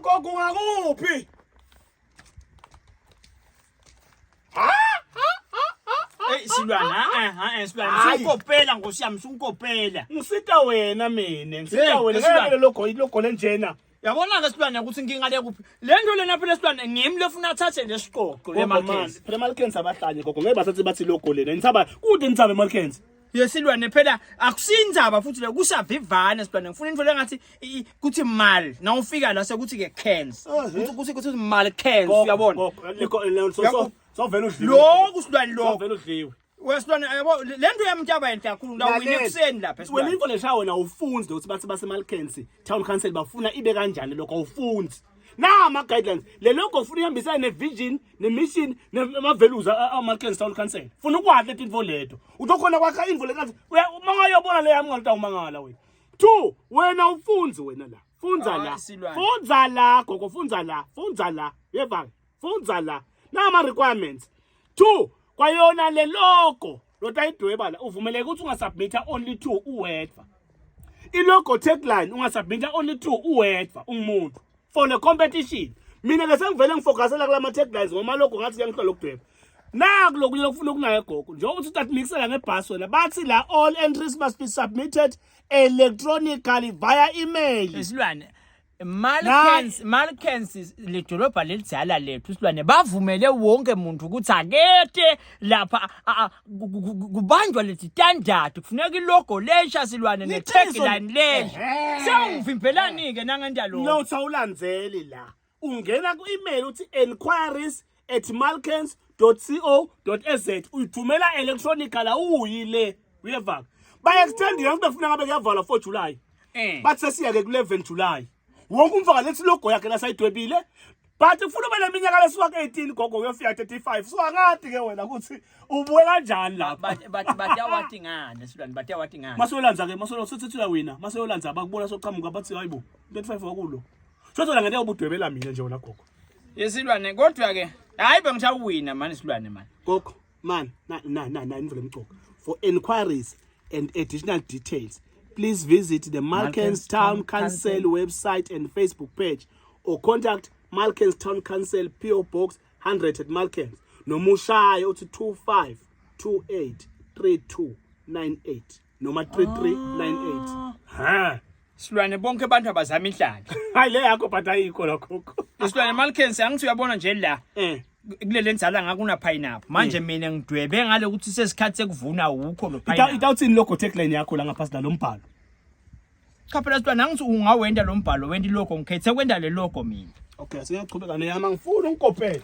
Gogo ungakuphi? Hey silwane, ha eh ha eh silwane. Hayi. Sungikopela nkosi yami, sungikopela. Ngisita wena mina, ngisita Hey, wena. silwane. Ngeke logo logo lenjena. Yabona ke silwane ukuthi inkinga le kuphi. Le nto lena phela silwane ngimi lefuna athathe lesiqoqo le markets. Phela Malkens abahlanye gogo ngeke basathi bathi logo lena. Nithaba kude nithaba Malkens. Yesilwane phela akusindzaba futhi le kusavivana silwane ngifuna into lengathi kuthi mal nawufika la sekuthi ke cans. Ehhe. Kuthi kuthi kuthi mal cans uyabona. Gogo, sovela udliwe. Lokhu silwane lokhu. Sovela udliwe. Wesilwane yabo le nto yamtshaba enhle kakhulu ngawina Lalela. ekuseni lapha Wena esilwane. info lesha wena awufunzi ukuthi bathi baseMalkens Town Council bafuna ibe kanjani lokho awufunzi. Na ama guidelines le logo ufuna ihambisane ne vision ne mission nema values a Malkens Town Council. Funa ukwazi leti info leto. Utokhona kwakha info lekathi uma ungayobona le yami ngalita umangala wena. Two wena ufunzi wena la. Funza Hayi, la. silwane. Funza la gogo funza la. Funza la. Yeva. Funza la. Nama requirements. Two kwayona le logo lotayidweba la uvumeleke ukuthi ungasubmita only two uwedwa. Ilogo tagline ungasubmita only two uwedwa ungumuntu for the competition. Mina ke sengivele ngifocusela kulama taglines ngoba logo ngathi kuyangihlola ukudweba. Naku lokunye lokufuna ukunayo gogo njengoba uthi utatmixela ngebhasi wena bathi la all entries must be submitted electronically via email. Isilwane Malkens Malkens lidolobha lelidzala lethu silwane bavumele wonke muntu ukuthi akete lapha kubanjwa leti standard kufuneka ilogo lensha silwane ne tagline lensha Ehhe. sewungivimbelani ke nangenta lokho No awulandzeli la. Ungena ku-email uthi enquiries at malkens.co.za uyithumela electronic la uyi le uyeva ba-extend yonke befuna ngabe kuyavalwa 4 July bathi sesiya ke ku-11 July wonke umfaka lethi logo yakhe lasayidwebile but ufuna ube neminyaka lesuka ku-18 gogo uyofika 35 so angadi ke wena ukuthi ubuye kanjani lapha Bathi bathi batawati ngani silwane batawati ngani masoyolandza ke masoyo sethi uyawina masoyolandza bakubona soqhamuka bathi hayibo 35 wakulo sothola ngeke ubudwebela mina nje wena gogo Yesilwane kodwa ke hayi bengithawina mani silwane mani. Gogo man na na na na imvula emcoka for enquiries and additional details please visit the Malkens Town Council website and Facebook page or contact Malkens Town Council PO Box 100 at Malkens noma ushaye uthi 25 28 3298 noma 3398 ha Silwane bonke abantu abazama inhlanhla. Hayi le yakho but ayikho la gogo. Isilwane Malkens angithi uyabona nje la. Eh. Kulele nzala ngakuna pineapple. Manje mina ngidwebe ngale ukuthi sesikhathi sekuvuna ukho lo pineapple. Itawuthini logo tagline yakho la ngaphansi nalo mbhalo? Cha phela silwane angithi ungawenda lo mbhalo wenda ilogo ngikhethe kwenda le logo mina. Okay, siyaqhubeka neyami angifuni ungikopele.